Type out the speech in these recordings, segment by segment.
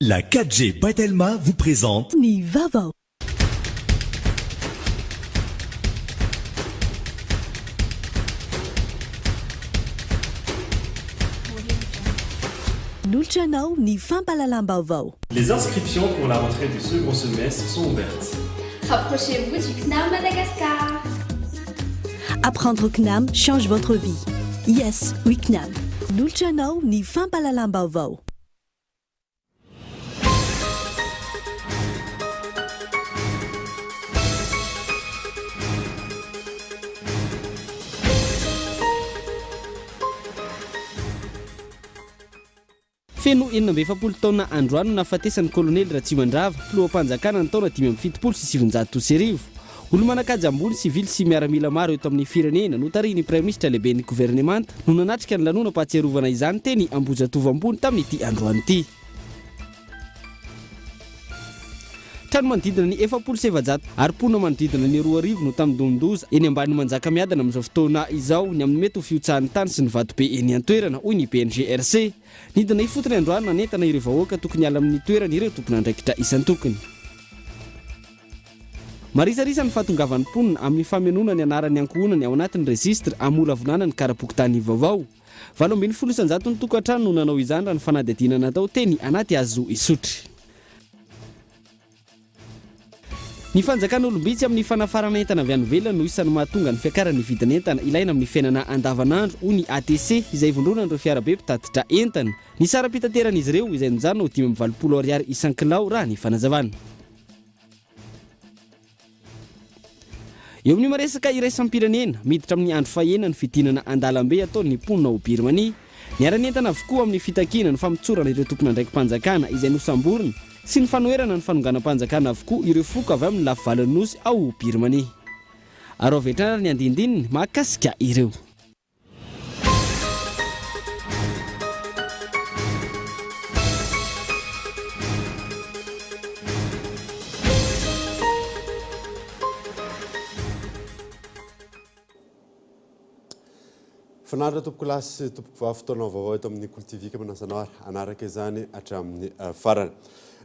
La 4G by Telma vous présente. Ny vaovao. Nolotra anao ny fampahalalam-baovao. Les inscriptions pour la rentrée du second semestre sont ouvertes. Rapprochez-vous du CNAM Madagascar. Apprendre au CNAM change votre vie. Yes, we CNAM. Nolotra anao ny fampahalalam-baovao. Feno 46 taona androany no nahafatesan'ny Kolonely Ratsimandrava, filoham-panjakana ny taona 1975. Olo-manan-kaja ambony sivily sy miaramila maro eto amin'ny firenena, notarihin'ny Praiminisitra lehiben'ny governemanta, no nanatrika ny lanonam-pahatsiarovana izany teny Ambohijatovo ambony tamin'ity androany ity. Trano manodidina ny 440 ary mponina manodidina ny 2000 no tandindomin-doza eny ambany Manjakamiadana amin'izao fotoana izao ny amin'ny mety ho fihotsahan'ny tany sy ny vatobe eny an-toerana, hoy ny BNGRC. Nidina ifotony androany nanentana ireo vahoaka tokony hiala amin'ny toerany ireo tompon'andraikitra isan-tokony. Marisarisa ny fahatongavan'ny mponina amin'ny famenoana ny anaran'ny ankohonany ao anatin'ny registre hamolavolana ny kara-pokontany vaovao. 18 isan-jaton'ny tokantrano no nanao izany raha ny fanadihadiana natao teny anaty hazo Isotry. Ny fanjakan'olom-bitsy amin'ny fanafarana entana avy any ivelany no isan'ny mahatonga ny fiakaran'ny vidin'entana ilaina amin'ny fiainana andavanandro, hoy ny ATC, izay ivondronan'ireo fiarabe mpitatitra entana. Ny saram-pitateran'izy ireo izay nijanona ho 85 ariary isan-kilao raha ny fanazavana. Eo amin'ny maresaka iraisam-pirenena, miditra amin'ny andro fahenina ny fidinana an-dalambe ataon'ny mponina ao Birmania. Niara-nientana avokoa amin'ny fitakiana ny famotsorana ireo tompon'andraiki-panjakana izay nosamborina sy ny fanoherana ny fanonganam-panjakana avokoa ireo foko avy amin'ny lafivalon'ny nosy ao Birmania. Araho avy hatrany ary ny andinindininy mahakasika ireo. Finaritra tompokolahy sy tompokovavy fotoana vaovao eto amin'ny Kolo TV ka manasa anao ary hanaraka izany hatramin'ny farany.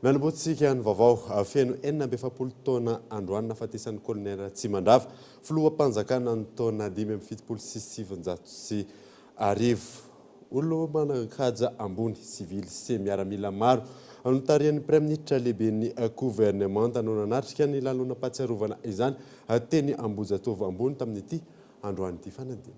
Nanombohantsika ny vaovao feno 46 taona androany nahafatesan'ny Colonel Ratsimandrava Filoham-panjakana ny taona 1975. Olo-manan-kaja ambony, sivily sy miaramila maro, notarihan'ny Praiminisitra lehiben'ny governemanta no nanatrika ny lanonam-pahatsiarovana izany teny Ambohijatovo ambony tamin'ity androany ity. Fanadina.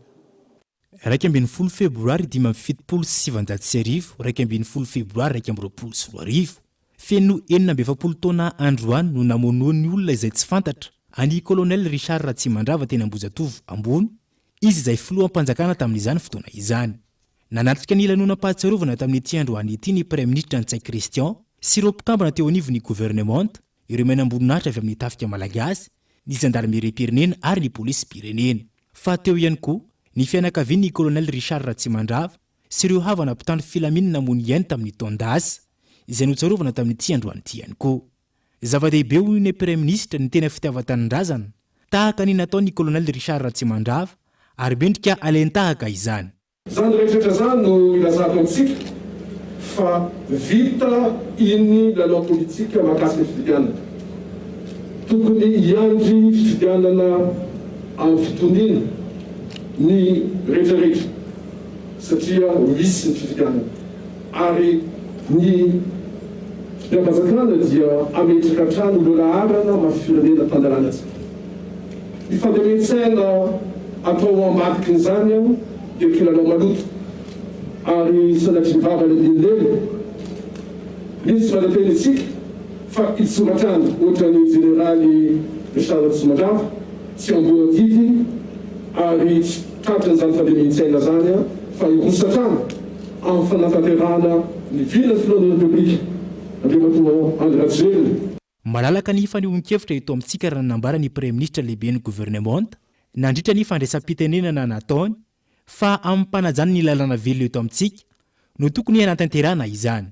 11 febroary 1975, 11 febroary 2021. Feno 46 taona androany no namonoan'ny olona izay tsy fantatra an'i Colonel Richard Ratsimandrava teny Ambohijatovo ambony, izy izay filoham-panjakana tamin'izany fotoana izany. Nanatrika ny lanonam-pahatsiarovana tamin'ity androany ity ny Praiminisitra Ntsay Christian sy ireo mpikambana teo anivon'ny governemanta, ireo manamboninahitra avy amin'ny tafika malagasy, ny zandarimeriam-pirenena ary ny polisim-pirenena. Fa teo ihany koa ny fianakavian'ny Colonel Richard Ratsimandrava sy ireo havana mpitandro filaminana namoy ny ainy tamin'ny taon-dasa, izay notsarovana tamin'ity androany ity ihany koa. Zava-dehibe hoy ny Praiminisitra ny tena fitiavan-tanindrazana, tahaka ny nataon'ny Kolonely Richard Ratsimandrava, ary mendrika alain-tahaka izany. Izany rehetra izany no ilazako amintsika fa vita iny lalao politika mahakasika fifidianana. Tokony hiandry fifidianana amin'ny fitoniana ny rehetra rehetra. satria ho hisy ny fifidianana ary ny fitondram-panjakana dia hametraka hatrany ireo laharana maha firenena tan-dalàna antsika. Ny fandemen-tsaina atao ao ambadikin'izany dia kilalao maloto ary sanatria vava lelelelo. Misy manantena isika fa hijoro hatrany ohatran'ny jeneraly Richard Ratsimandrava. Tsy amboa didy ary tsy tratran'izany fandemen-tsaina izany fa hiroso hatrany amin'ny fanatanterahana ny vinan'ny filohan'ny Repoblika, Andriamatoa Andry Rajoelina. Malalaka ny fanehoan-kevitra eto amintsika raha nanambara ny Praiminisitra lehiben'ny governemanta nandritra ny fandraisam-pitenenana nataony fa amim-panajana ny lalàna velona eto amintsika no tokony hanatanterahana izany.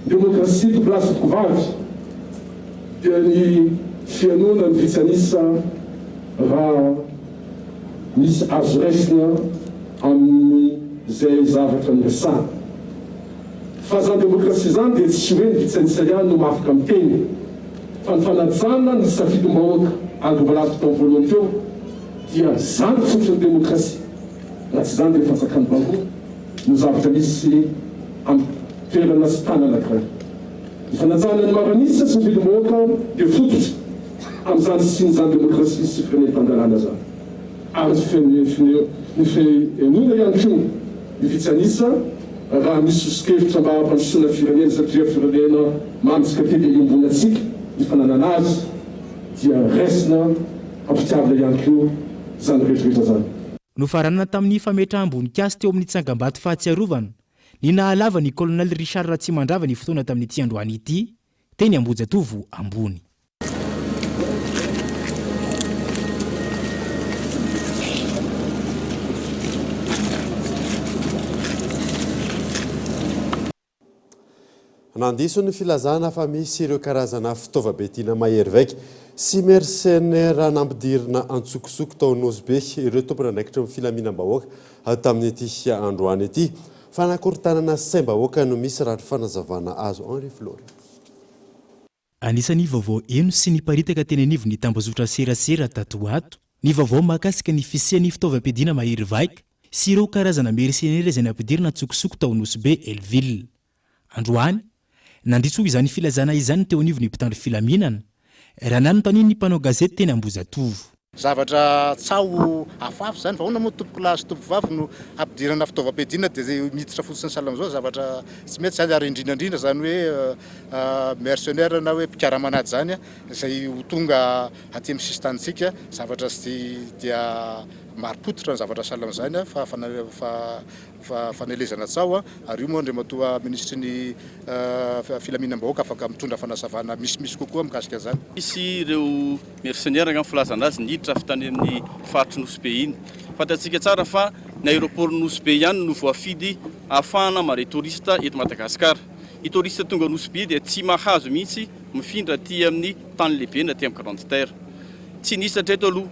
Demokrasia tompolahy sy tompovavy dia ny fihainoana ny vitsy an'isa raha misy azo raisina amin'izay zavatra niresahana. Fa izany demokrasia izany dia tsy hoe ny vitsy an'isa ihany no mahafaka miteny, fa ny fanajana ny safidim-bahoaka araka ny voalazako tamin'ny voalohany teo dia izany fototry ny demokrasia, raha tsy izany dia fanjakan'ny baroa no zavatra misy amin'ny toerana sy tany anankiray. Ny fanajana ny maro an'isa sy ny fidim-bahoaka dia fototra amin'izany hisian'izany demokrasia sy firenena tan-dalàna izany. Ary ny fihenoana ihany koa ny vitsy an'isa raha misy soso-kevitra mba hampandrosoana firenena satria firenena mamintsika ty dia iombonantsika ny fananana azy dia raisina ampitiavina ihany koa izany rehetra rehetra izany. Nofaranana tamin'ny fametraham-boninkazo teo amin'ny tsangambato fahatsiarovana ny nahalava ny Colonel Richard Ratsimandrava ny fotoana tamin'ity androany ity teny Ambohijatovo ambony. Nandiso ny filazana fa misy ireo karazana fitaovam-piadiana mahery vaika sy mercenaires nampidirina antsokosoko tao Nosy Be ireo tompon'andraikitry ny filaminam-bahoaka tamin'ity androany ity. Fanakorontanana saim-bahoaka no misy raha ny fanazavana azo. Henri Florin. Anisan'ny vaovao heno sy niparitaka teny anivon'ny tambazotra serasera tato ho ato ny vaovao mahakasika ny fisian'ny fitaovam-piadiana mahery vaika sy ireo karazana mersenera izay nampidirina an-tsokosoko tao Nosy Be Hell-Ville. Androany, nandiso izany filazana izany ny teo anivon'ny mpitandro filaminana, raha nanontanian'ny mpanao gazety teny Ambohijatovo. Zavatra tsaho hafahafa izany fa ahoana moa tompokolahy sy tompokovavy no hampidirana fitaovam-piadiana dia miditra fotsiny sahala amin'izao, zavatra tsy mety izany ary indrindra indrindra izany hoe mercenaire na hoe mpikarama an'ady izany izay ho tonga aty amin'ny sisin-tanintsika, zavatra tsy dia marim-pototra ny zavatra sahala amin'izany fa fa fanelezana tsaho ary io moa Andriamatoa Minisitry ny Filaminam-bahoaka afaka mitondra fanazavana misimisy kokoa mikasika an'izany. Nisy ireo mercenaires angamba filazana azy niditra avy tany amin'ny faritry Nosy Be iny. Fantatsika tsara fa ny aéroport Nosy Be ihany no voafidy ahafahana mandray touriste eto Madagasikara. Ny touriste tonga Nosy Be dia tsy mahazo mihitsy mifindra aty amin'ny tany lehibe na aty amin'ny grande terre. Tsy nisy hatreto aloha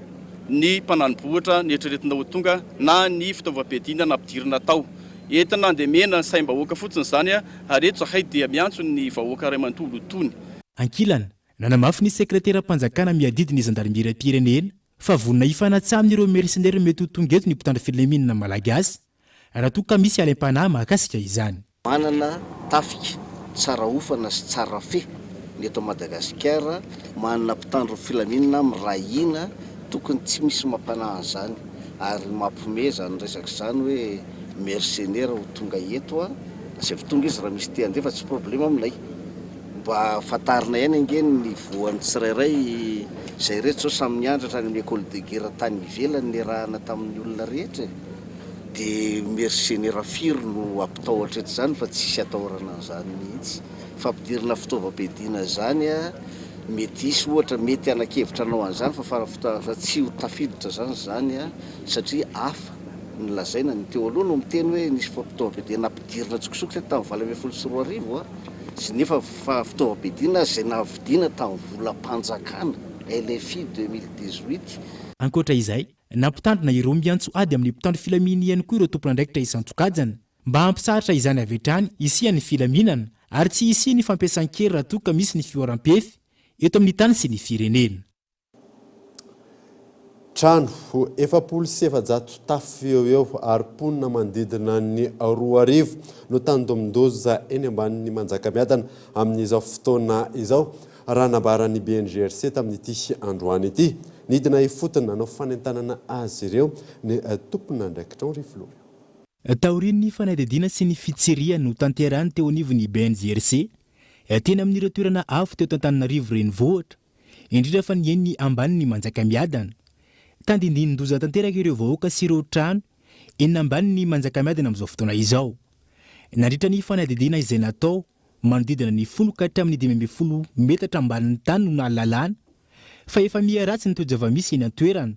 ny mpanani-bohitra neritreretina ho tonga na ny fitaovam-piadiana nampidirina tao. Entina handemena ny saim-bahoaka fotsiny izany ary eto izahay dia miantso ny vahoaka iray manontolo ho tony. Ankilany, nanamafy ny sekreteram-panjakana miadidy ny zandarimeriam-pirenena fa vonona hifanatsaha amin'ireo mercenaires mety ho tonga eto ny mpitandro filaminana malagasy raha toa ka misy alaim-panahy mahakasika izany. Manana tafika tsara ofana sy tsara fe ny eto Madagasikara, manana mpitandro ny filaminana miray hina, tokony tsy misy mampanahy an'izany ary mampime izany resaka izany hoe mercenaire ho tonga eto a, asaivo tonga izy raha misy te handeha fa tsy problème aminay, mba fantarina ihany ange ny niveau an'ny tsirairay, izay rehetra izao samy nianatra hatrany amin'ny école de guerre tany ivelany niarahana tamin'ny olona rehetra e. Dia mercenaires firy no hampitahotra eto izany fa tsisy atahorana an'izany mihitsy. Fampidirana fitaovam-piadiana izany mety hisy ohatra mety hanan-kevitra hanao an'izany fa fa tsy ho tafiditra izany izany satria hafa ny lazaina. Ny teo aloha no miteny hoe nisy fitaovam-piadiana nampidirina an-tsokosoko teto tamin'ny 2018 sy nefa fa fitaovam-piadiana izay navidiana tamin'ny volam-panjakana, LFI 2018. Ankoatra izay, Nampitandrina ireo miantso ady amin'ny mpitandro filamina ihany koa ireo tompon'andraikitra isan-tsokajiny mba hampitsahatra izany avy hatrany hisian'ny filaminana ary tsy hisian'ny fampiasan-kery raha toa ka misy ny fihoaram-pefy eto amin'ny tany sy ny firenena. Trano 440 tafo eo ho eo ary mponina manodidina ny 2000 no tandindomin-doza eny ambanin'ny Manjakamiadana amin'izao fotoana izao. raha nambaran'ny BNGRC tamin'ity androany ity. Nidina ifotony nanao fanentanana azy ireo ny tompon'andraikitra Henri Florio. Taorian'ny fanadihadiana sy ny fitsirihana notanterahiny teo anivon'ny BNGRC, teny amin'ireo toerana avo teto Antananarivo Renivohitra, indrindra fa ny eny ambanin'ny Manjakamiadana. Tandindinin-doza tanteraka ireo vahoaka sy ireo trano eny ambanin'ny Manjakamiadana amin'izao fotoana izao. Nandritra ny fanadihadiana izay natao, Manodidina ny folo ka hatramin'ny 15 metatra ambanin'ny tany no nahalalana fa efa miha ratsy ny toe-javamisy eny an-toerana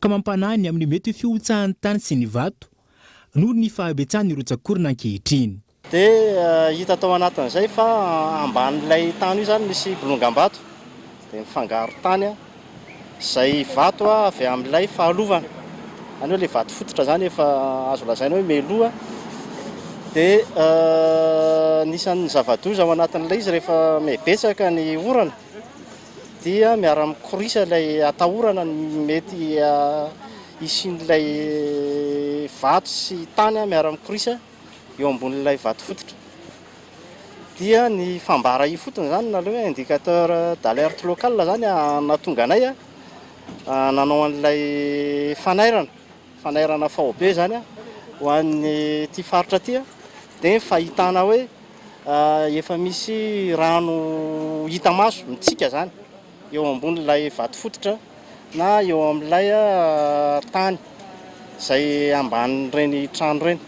ka mampanahy ny amin'ny mety ho fihotsahan'ny tany sy ny vato noho ny fahabetsahan'ny rotsak'orana ankehitriny. Dia hita tao anatin'izay fa ambanin'ilay tany io izany misy bolongam-bato dia mifangaro tany izay vato avy amin'ilay fahalovana, izany hoe ilay vato fototra izany efa azo lazaina hoe meloa, dia. Anisan'ny zava-doza ao anatin'ilay izy rehefa mihebetsaka ny orana dia miara-mikorisa ilay atahorana ny mety hisian'ilay vato sy tany miara-mikorisa eo ambonin'ilay vato fototra. Dia ny fambara ifotony izany na ilay hoe indicateur d'alerte locale izany nahatonga anay nanao an'ilay fanairana. Fanairana faobe izany ho an'ity faritra ity dia ny fahitana hoe efa misy rano hita maso mitsika izany eo ambonin'ilay vato fototra na eo amin'ilay tany izay ambanin'ireny trano ireny.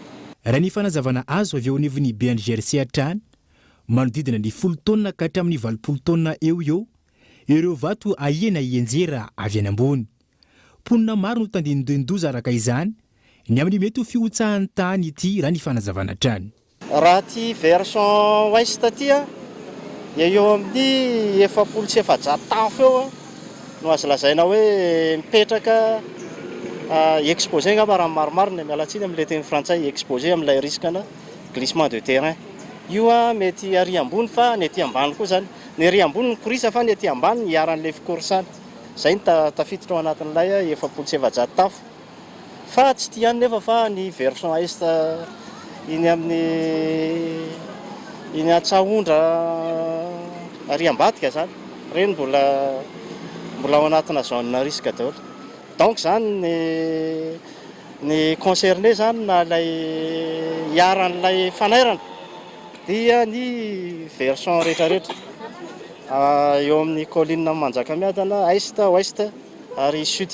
Raha ny fanazavana azo avy eo anivon'ny BNGRC hatrany, manodidina ny folo taonina ka hatramin'ny 80 taonina eo ho eo ireo vato ahiana hianjera avy any ambony. Mponina maro no tandindon-doza araka izany ny amin'ny mety ho fihotsahan'ny tany ity raha ny fanazavana hatrany. Raha aty versant ouest aty dia eo amin'ny 440 tafo eo no azo lazaina hoe mipetraka exposé angamba raha ny marimarina, miala tsiny amin'ilay teny frantsay, exposé amin'ilay risque-na glissement de terrain. Io mety ary ambony fa ny aty ambany koa izany, ny ary ambony mikorisa fa ny aty ambany iharan'ilay fikorisana. Izay no tafiditra ao anatin'ilay 440 tafo. Fa tsy ity ihany nefa fa ny versant est iny amin'ny iny Antsahondra ary ambadika izany, ireny mbola mbola ao anatina zone à risque daholo. Donc izany ny ny concerné izany na ilay iharan'ilay fanairana dia ny versant rehetrarehetra eo amin'ny colline Manjakamiadana, est, ouest ary sud.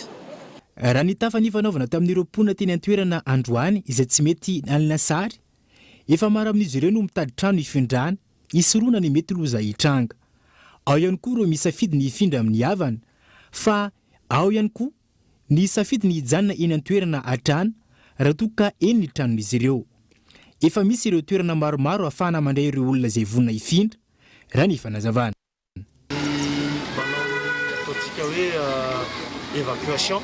Raha ny tafa nifanaovana tamin'ireo mponina teny an-toerana androany izay tsy mety alina sary, efa maro amin'izy ireo no mitady trano hifindrana, hisorohana ny mety loza hitranga. Ao ihany koa ireo misafidy ny hifindra amin'ny havana, fa ao ihany koa ny hisafidy ny hijanona eny an-toerana hatrany raha toa ka eny ny tranon'izy ireo. Efa misy ireo toerana maromaro ahafahana mandray ireo olona izay vonona hifindra, raha ny fanazavana. Manao ny ataontsika hoe évacuation,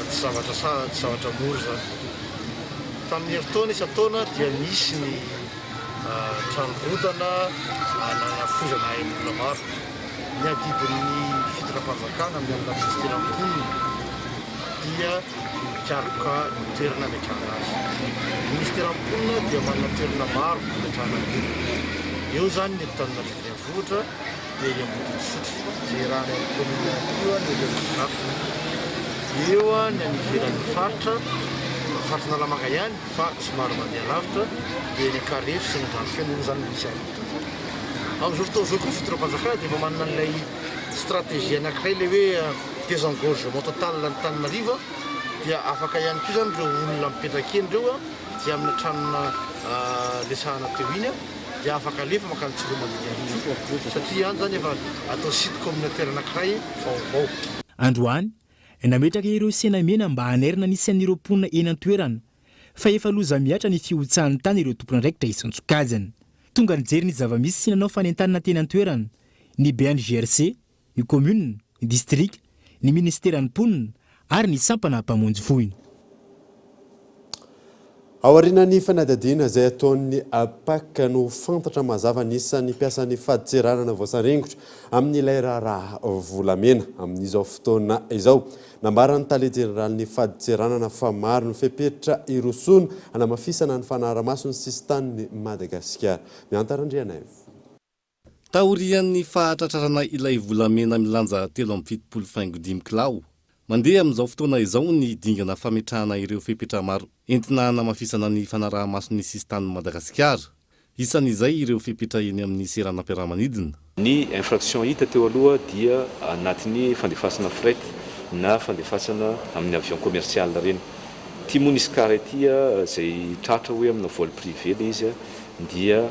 tsy zavatra tsy zavatra mora izany. Tamin'ny herintaona isan-taona dia nisy ny trano rodana nanafoizana ain'olona maro. Ny adidin'ny fitondram-panjakana amin'ny alalan'ny minisiteran'ny mponina dia ny mikaroka ny toerana ametrahana azy. Ny minisiteran'ny mponina dia manana toerana maro ametrahana ny olona. Eo izany ny eto Antananarivo Renivohitra dia i Ambodin'Isotry, izay iarahana amin'ny kaominina ihany koa ny eto Anjozorobe. Eo ny any ivelan'ny faritra, faritra Analamanga ihany fa somary mandeha lavitra, dia eny Ankarefo sy eny Andranofeno moa izany no misy azy. Amin'izao fotoana izao koa ny fitondram-panjakana dia efa manana an'ilay stratégie anankiray ilay hoe désengorgement total an'Antananarivo dia afaka ihany koa izany ireo olona mipetraka eny ireo izay amina tranona resahana teo iny dia afaka alefa mankany Tsiroamandidy ihany koa satria any izany efa atao site communautaire anankiray vaovao. Androany, nametraka ireo sena mena mba hanairana ny sain'ireo mponina eny an-toerana fa efa loza mihatra ny fihotsahan'ny tany ireo tompon'andraikitra isan-tsokajiny. Tonga nijery ny zava-misy sy nanao fanentanana teny an-toerana ny BNGRC, ny kaominina, ny distrika, ny minisiteran'ny mponina ary ny sampana mpamonjy voina. Aorian'ny fanadihadiana izay ataon'ny Pac no fantatra mazava ny isan'ny mpiasan'ny fadintseranana voasaringotra amin'ilay raharaha volamena amin'izao fotoana izao. Nambaran'ny tale jeneralin'ny fadintseranana fa maro ny fepetra hirosoana hanamafisana ny fanarahamaso ny sisintanin'i Madagasikara. Mihanta Randrianaivo. Taorian'ny fahatratrarana ilay volamena milanja 73 faingo dimy kilao, mandeha amin'izao fotoana izao ny dingana fametrahana ireo fepetra maro entina hanamafisana ny fanaraha-maso ny sisintanin'i Madagasikara. Isan'izay ireo fepetra eny amin'ny seranam-piaramanidina. Ny infraction hita teo aloha dia anatin'ny fandefasana fret na fandefasana amin'ny avion commercial ireny. Ity moa nisy cas ity izay tratra hoe amina vol privé ilay izy dia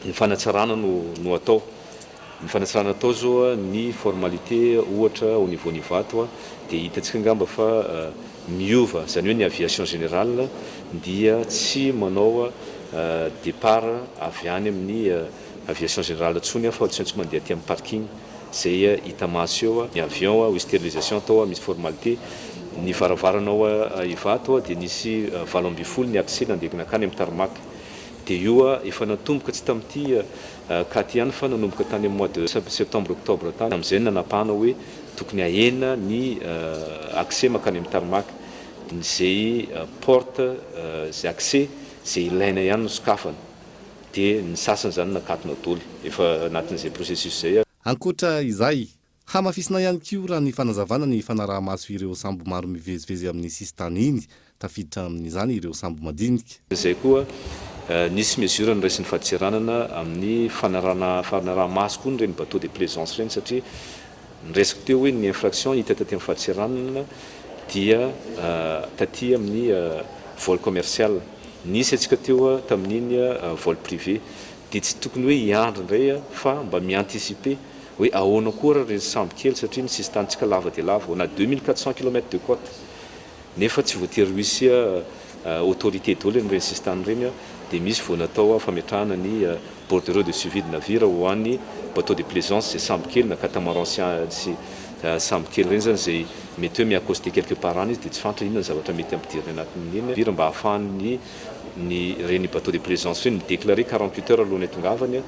ny fanatsarana no no atao. Ny fanatsarana atao zao ny formalité ohatra au niveau n'Ivato dia hitantsika angamba fa miova, izany hoe ny aviation générale dia tsy manao départ avy any amin'ny aviation générale intsony fa tsy maintsy mandeha aty amin'ny parking izay hita maso eo ny avion, hoy stérilisation atao, misy formalité. Ny varavarana ao Ivato dia nisy 18 ny accès nandeha nankany amin'ny tarmac. Dia io efa natomboka tsy tamin'ity cas ity ihany fa nanomboka tany amin'ny mois de septembre octobre tany. Tamin'izay no nanapahana hoe tokony ahena ny accès mankany amin'ny tarmac. Izay porte, izay accès izay ilaina ihany no sokafana. Dia ny sasany izany nakatona daholo. Efa anatin'izay processus izay. Ankoatra izay, Hamafisina ihany koa raha ny fanazavana ny fanaraha-maso ireo sambo maro mivezivezy amin'ny sisintany iny, tafiditra amin'izany ireo sambo madinika. Izay koa, nisy mesure noraisin'ny fadintseranana amin'ny fanarahana fanaraha-maso koa ireny bateau de plaisance ireny satria niresaka teo hoe ny infraction hita taty amin'ny fadintseranana dia taty amin'ny vol commercial. Nisy antsika teo tamin'iny vol privé dia tsy tokony hoe hiandry indray fa mba mi-anticiper Hoe ahoana koa ary ireny sambo kely satria ny sisin-tanintsika lava dia lava, on a 2400 kilomètres de côte nefa tsy voatery ho hisy autorité daholo amin'ireny sisin-tany ireny dia misy vao natao fametrahana ny bordereau de suivi de navire ho an'ny bateau de plaisance izay sambo kely na catamaran sy sambo kely ireny izany izay mety hoe mi-accoster quelque part any izy dia tsy fantatra inona ny zavatra mety ampidiriny anatin'iny navire mba ahafahan'ny ny ireny bateau de plaisance ireny mi-declarer 48 heures alohan'ny hatongavany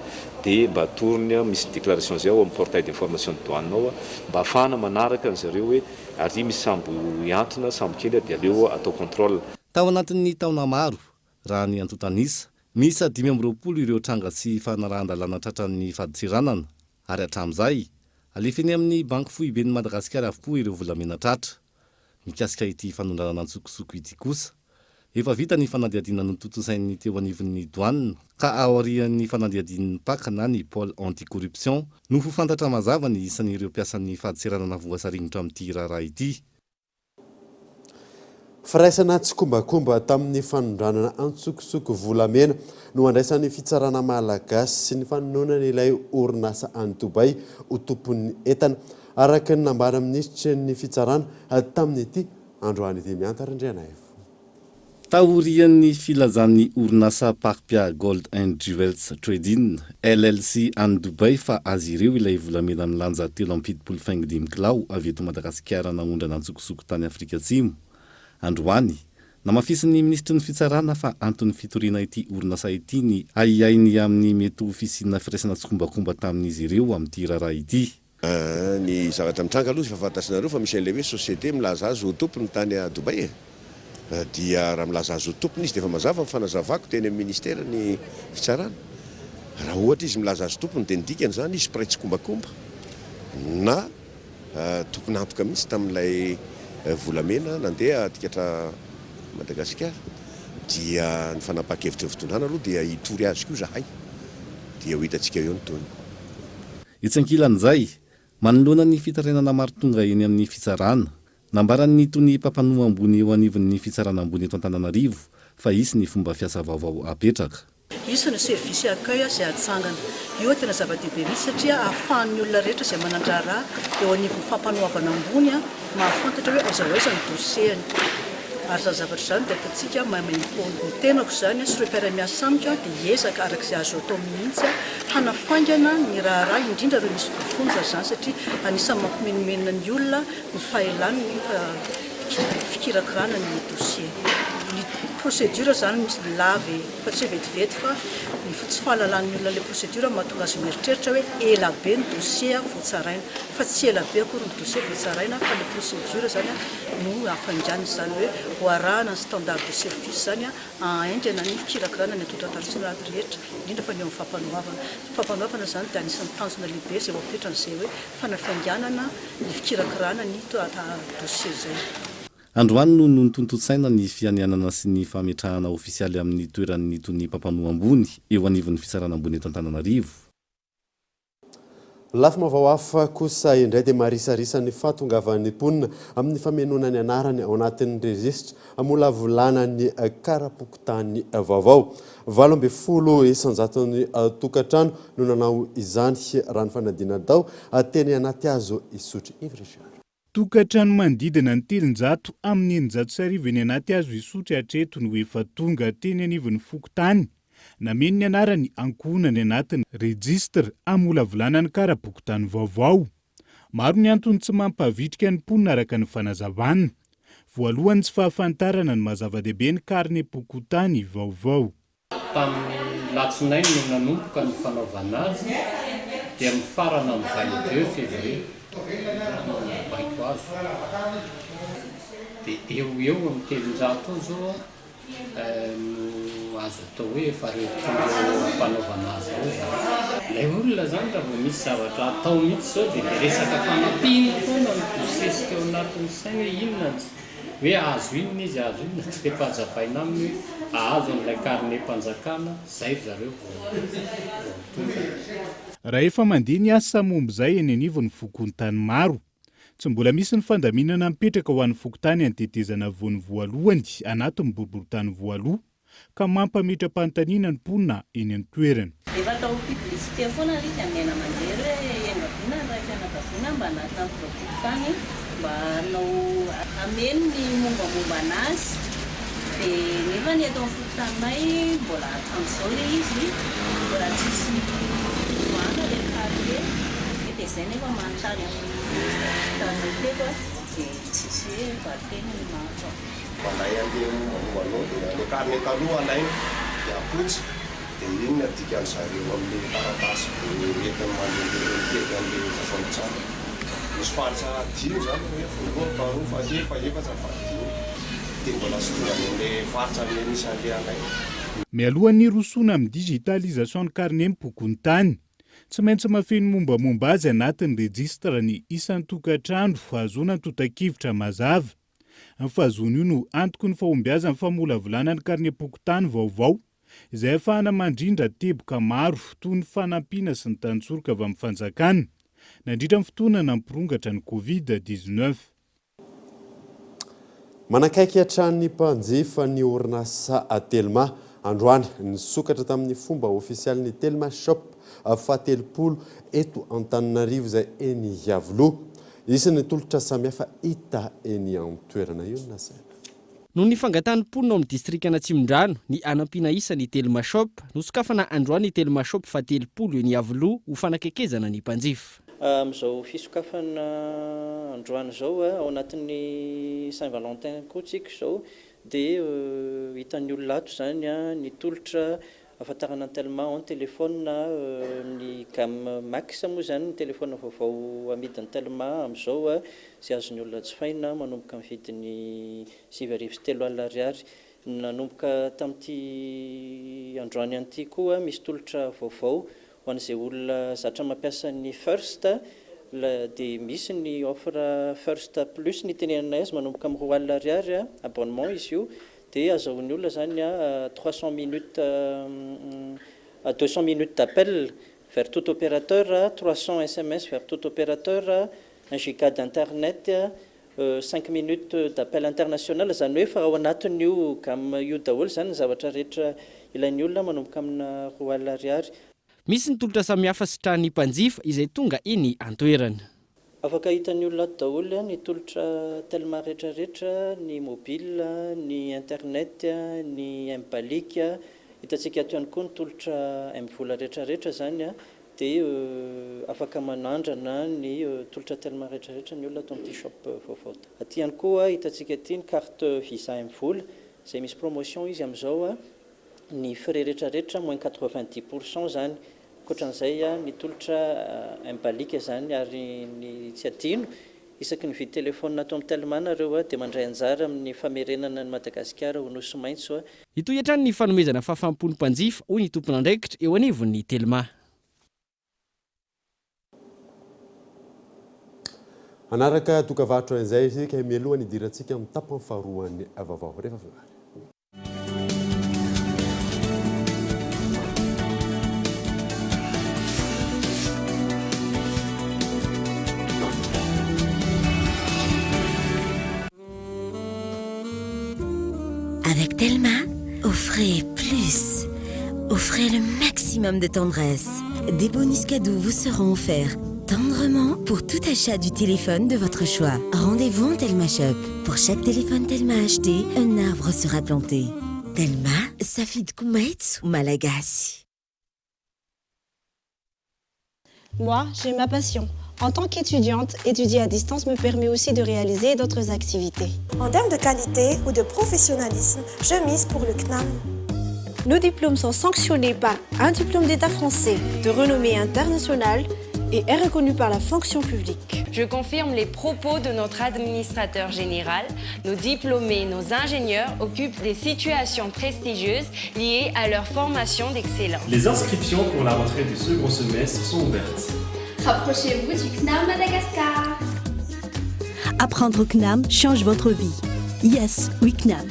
dia mba atorony misy déclaration izay ao amin'ny portail d'information de douane ao mba ahafahana manaraka an'zareo hoe ary misy sambo hihantona, sambo kely dia aleo atao contrôle. Tao anatin'ny taona maro, raha ny antontan'isa, miisa 25 ireo tranga tsy fanarahan-dalàna tratran'ny fadintseranana, ary hatramin'izay, alefa eny amin'ny Banky Foiben'i Madagasikara avokoa ireo volamena tratra. Mikasika ity fanondranana an-tsokosoko ity kosa, efa vita ny fanadihadiana notontosain'ny teo anivon'ny Douane ka aorian'ny fanadihadian'ny Pac na ny Pôle anti-corruption no ho fantatra mazava ny isan'ireo mpiasan'ny fadintseranana voasaringotra amin'ity raharaha ity. Firaisana tsikombakomba tamin'ny fanondranana an-tsokosoko volamena no andraisan'ny fitsarana malagasy sy ny fanononana ilay orinasa any Dubaï ho tompon'ny entana. Araka ny nambaran'ny minisitry ny fitsarana tamin'ity androany ity. Mihanta Randrianaivo. Taorian'ny filazan'ny orinasa Parpia Gold and Jewels Trading, LLC any Dubai fa azy ireo ilay volamena milanja 73 faingo dimy kilao avy eto Madagasikara naondrana an-tsokosoko tany Afrika Atsimo, androany, namafisin'ny minisitry ny fitsarana fa anton'ny fitoriana ity orinasa ity ny ahiahiny amin'ny mety ho fisiana firaisana tsikombakomba tamin'izy ireo amin'ity raharaha ity. Ny zavatra mitranga aloha efa fantatrinareo fa misy an'ilay hoe société milaza azy ho tompony tany à Dubaï e! Dia raha milaza azy ho tompony izy dia efa mazava ny fanazavako teny amin'ny ministera ny fitsarana. Raha ohatra izy milaza azy tompony dia ny dikany izany izy mpiray tsikombakomba na tompon'antoka mihitsy tamin'ilay volamena nandeha atikatra Madagasikara. Dia ny fanapahan-kevitry ny fitondrana aloha dia hitory azy koa izahay dia ho hitantsika eo ny tohiny. Etsy ankilan'izay, manoloana ny fitarainana maro tonga eny amin'ny fitsarana, nambaran'ny tonia mpampanoa ambony eo anivon'ny fitsarana ambony eto Antananarivo fa hisy ny fomba fiasa vaovao hapetraka. Hisy ny service accueil izay hatsangana. Io tena zava-dehibe mihitsy satria ahafahan'ny olona rehetra izay manan-draharaha eo anivon'ny fampanoavana ambony mahafantatra hoe aiza ho aiza ny dossier-ny. Ary izany zavatra izany dia ataontsika maimaimpoana. Ny tenako izany sy ireo mpiara-miasa amiko dia hiezaka araka izay azo atao mihitsy hanafaingana ny raharaha, indrindra ireo misy voafonja izany satria anisan'ny mampimenomenona ny olona ny fahelan'ny fikirakirana ny dossier. Ny procédure izany misy lava e, fa tsy hoe vetivety fa ny tsy fahalalan'ny olona ilay procédure no mahatonga azy mieritreritra hoe ela be ny dossier vao tsaraina. Fa tsy ela be akory ny dossier vao tsaraina fa ilay procédure izany no hafainganina, izany hoe ho arahana ny standard de service izany hahaingana ny fikirakirana ny antontan-taratasy rehetra, indrindra fa ny eo amin'ny fampanoavana. Ny fampanoavana izany dia anisan'ny tanjona lehibe izay ho apetrany izay hoe fanafainganana ny fikirakirana ny dossier izay. Androany no notontosaina ny fianianana sy ny fametrahana ofisialy amin'ny toeran'ny tonia mpampanoa ambony eo anivon'ny fitsarana ambony eto Antananarivo. Lafim-baovao hafa kosa indray dia marisarisa ny fahatongavan'ny mponina amin'ny famenoana ny anarany ao anatin'ny rejistra hamolavolana ny kara-pokontany vaovao. 18 isan-jaton'ny tokantrano no nanao izany raha ny fanadihana natao teny Anatihazo Isotry. Yves Richard. Tokantrano manodidina ny 300 amin'ny 1600 eny Anatihazo Isotry hatreto no efa tonga teny anivon'ny fokontany nameno ny anarany ankohonany anatin'ny rejistra hamolavolana ny kara-pokontany vaovao. Maro ny antony tsy mampavitrika ny mponina araka ny fanazavana. Voalohany tsy fahafantarana ny maha zava-dehibe ny karnem-pokontany vaovao. Tamin'ny. Latsinainy no nanomboka ny fanaovana azy dia mifarana amin'ny 22 février no baiko azo. Dia eo ho eo amin'ny 300 eo izao no azo atao hoe efa reo tonga eo ampanaovana azy ireo izany. Ilay olona izany raha vao misy zavatra atao mihitsy izao dia ilay resaka fanampiana foana no bosesika ao anatin'ny sainy hoe inona ny hoe ahazo inona izy ahazo inona dia rehefa hazavaina aminy hoe ahazo an'ilay karnem-panjakana izay ry zareo vao vao tonga. Raha efa mandeha ny asa momba izay eny anivon'ny fokontany maro, Tsy mbola misy ny fandaminana mipetraka ho an'ny fokontany antetezana voany voalohany anatin'ny boriborintany voaloha ka mampametra-panontaniana ny mponina eny an-toerana. Efa atao publicité foana ilay izy amin'ny haino aman-jery hoe iangaviana ny raim-pianakaviana mba hanatona ny biraom-pokontany mba hanao hameno ny mombamomba an'azy dia nefa ny eto amin'ny fokontaninay mbola hatramin'izao ilay izy mbola tsisy fiovana ilay carnet dia izay nefa manontany amin'ny taminay teto dia tsisy hoe valinteny no mahazo. Mandray an'le mombamomba anao dia le carnet taloha alaina dia apotsy dia iny no adikan-dry zareo amin'le taratasy entiny mandehandeha mitety an'le vaovao Misy faritra dimy izany hoe voalohany, faharoa, fahatelo, fahefatra, fahadimy. Dia mbola tsy tonga any amin'le faritra an'le misy an'le anay. Mialohan'ny hirosoana amin'ny digitalisation ny karnem-pokontany, Tsy maintsy mahafeno mombamomba azy anatin'ny rejistra ny isan-tokantrano hahazoana antontan-kevitra mazava. Ny fahazoana io no antoky ny fahombiazan'ny famolavolana ny karnem-pokontany vaovao, izay ahafahana mandrindra teboka maro toy ny fanampiana sy ny tantsoroka avy amin'ny fanjakana nandritra ny fotoana nampirongatra ny Covid 19. Manakaiky hatrany ny mpanjifa ny orinasa Telma. Androany, nisokatra tamin'ny fomba ofisialy ny Telma Shop fahatelopolo eto Antananarivo izay eny Iavoloha. Hisy ny tolotra samihafa hita eny an-toerana. Io no nasaina. Noho ny fangatahan'ny mponina ao amin'ny distrikan'Atsimondrano ny hanampiana isa ny Telma Shop, nosokafana androany ny Telma Shop fahatelopolo eny Iavoloha ho fanakekezana ny mpanjifa. Amin'izao fisokafana androany izao, ao anatin'ny Saint Valentin koa tsika izao, dia hitan'ny olona ato izany ny tolotra ahafantarana ny Telma ao ny telefaonina, ny gamme Max moa izany ny telefaonina vaovao amidin'ny Telma amin'izao izay azon'ny olona jifaina manomboka amin'ny vidiny 3900 ariary. Nanomboka tamin'ity androany ity koa misy tolotra vaovao Ho an'izay olona zatra mampiasa ny First dia misy ny offre First plus ny itenenanay azy manomboka amin'ny 20 ariary, abonnement izy io, dia azahoan'ny olona izany 300 minutes 200 minutes d'appel vers tout opérateur, 300 sms vers tout opérateur, 1 giga d'internet, 5 minutes d'appel international, izany hoe efa ao anatin'io gamme io daholo izany ny zavatra rehetra ilain'ny olona manomboka amina 20 ariary. Misy ny tolotra samihafa sitrahan'ny mpanjifa izay tonga eny an-toerana. Afaka hitan'ny olona ato daholo ny tolotra Telma rehetra rehetra, ny mobile, ny internet, ny M-Balic, hitantsika ato ihany koa ny tolotra M-Vola rehetra rehetra izany. Dia afaka manandrana ny tolotra Telma rehetra rehetra ny olona ato amin'ity shop vaovao ity. Aty ihany koa hitantsika aty ny carte visa MVola izay misy promotion izy amin'izao, ny frais rehetra rehetra moins 90 pour cent izany. Ankoatran'izay ny tolotra MBalika izany ary ny tsy adino isaky ny mividy telephone ato amin'ny Telma nareo dia mandray anjara amin'ny famerenana an'i Madagasikara ho nosy maitso. Hitohy hatrany ny fanomezana fahafaham-po ny mpanjifa, hoy ny tompon'andraikitra eo anivon'ny Telma. Hanaraka dokavarotra izay isika mialoha ny hidirantsika amin'ny tapany faharoan'ny vaovao. Rehefa avy eo ary. Avec Telma, offrez plus. Offrez le maximum de tendresse. Des bonus cadeaux vous seront offerts tendrement pour tout achat du téléphone de votre choix. Rendez-vous en Telma Shop. Pour chaque téléphone Telma acheté, un arbre sera planté. Telma, Safid Koumaitsu, Malagasy. Moi, j'ai ma passion. En tant qu'étudiante, étudier à distance me permet aussi de réaliser d'autres activités. En termes de qualité ou de professionnalisme, je mise pour le CNAM. Nos diplômes sont sanctionnés par un diplôme d'État français de renommée internationale et est reconnu par la fonction publique. Je confirme les propos de notre administrateur général. Nos diplômés, nos ingénieurs occupent des situations prestigieuses liées à leur formation d'excellence. Les inscriptions pour la rentrée du second semestre sont ouvertes. Rapprochez-vous du CNAM Madagascar. Apprendre au CNAM change votre vie. Yes, we CNAM.